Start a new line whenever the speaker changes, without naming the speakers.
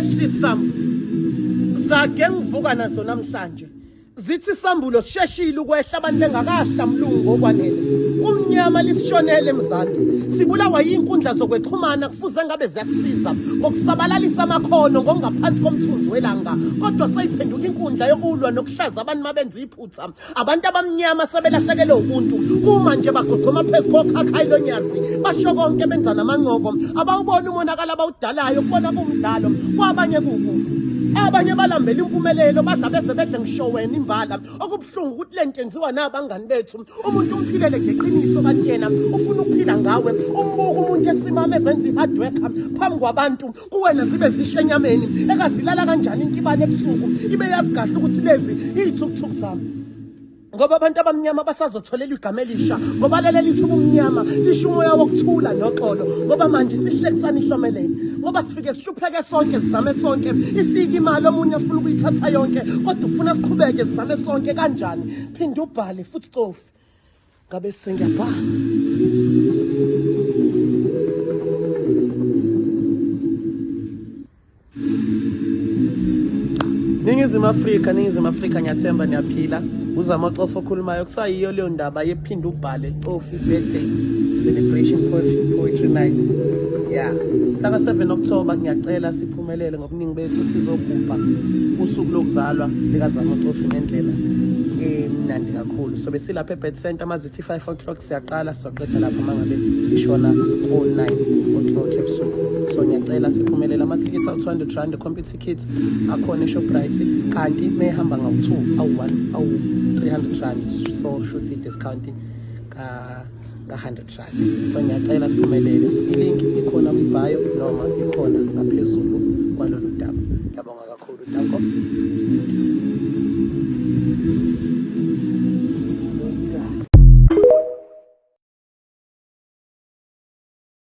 Yehlisa zage ngivuka nazo namhlanje. Zithi isambulo sisheshile ukwehla abantu bengakahlamlungu ngokwanele. Kumnyama lisishonele eMzansi. Sibulawa yinkundla zokwexhumana kufuze ngabe ziyasisiza ngokusabalalisa amakhono ngokungaphansi komthunzi welanga. Kodwa seyiphenduka inkundla yokulwa nokuhlaza abantu mabenza iphutha. Abantu abamnyama sebelahlekelwe ubuntu. Kuma nje bagogoma phezu kokhakhayi lonyazi. Basho konke benza namancoko. Abawuboni umonakalo abawudalayo kubona kuwumdlalo. Kwabanye kuwukufa. Abanye balambela impumelelo badla beze bedle ngisho wena imbala. Okubuhlungu ukuthi le nto yenziwa nabangani bethu. Umuntu umphilele ngeqiniso kanti yena ufuna ukuphila ngawe. Umbuka umuntu esimame ezenza i-hard worker phambi kwabantu kuwena zibe zishe enyameni ekazilala kanjani intibane ebusuku ibe yazi kahle ukuthi lezi iy'thukuthuku zami ngoba abantu abamnyama basazotholela igama elisha ngoba lele lithi ubumnyama lisho umoya wokuthula noxolo ngoba manje sihlekisana ihlomelene ngoba sifike sihlupheke sonke sizame sonke ifike imali omunye afuna ukuyithatha yonke kodwa ufuna siqhubeke sizame sonke kanjani phinde ubhale futhi cofi ngabe sengiyabhala. Ningizimu Afrika, Ningizimu Afrika, ngiyathemba niyaphila. Uzama Cofi okhulumayo kusayiyo leyo ndaba yephinde ubhale Cofi birthday celebration poetry, poetry night. Yeah. Saka 7 October ngiyacela siphumelele ngobuningi bethu sizogubha usuku lokuzalwa likaZama Cofi ngendlela emnandi kakhulu. So besilapha eBet Center mazithi 5 o'clock siyaqala sizoqeda lapho uma ngabe ishona ko-9 o'clock ebusuku. So ngiyacela siphumelele amathikithi awu-200 rand computicket akhona eShoprite kanti mehamba ngawu-2 awu-1 awu-300 rand so shuthi i-discount ka-100 rand. So ngiyacela siphumelele, ilink ikhona kwi-bio.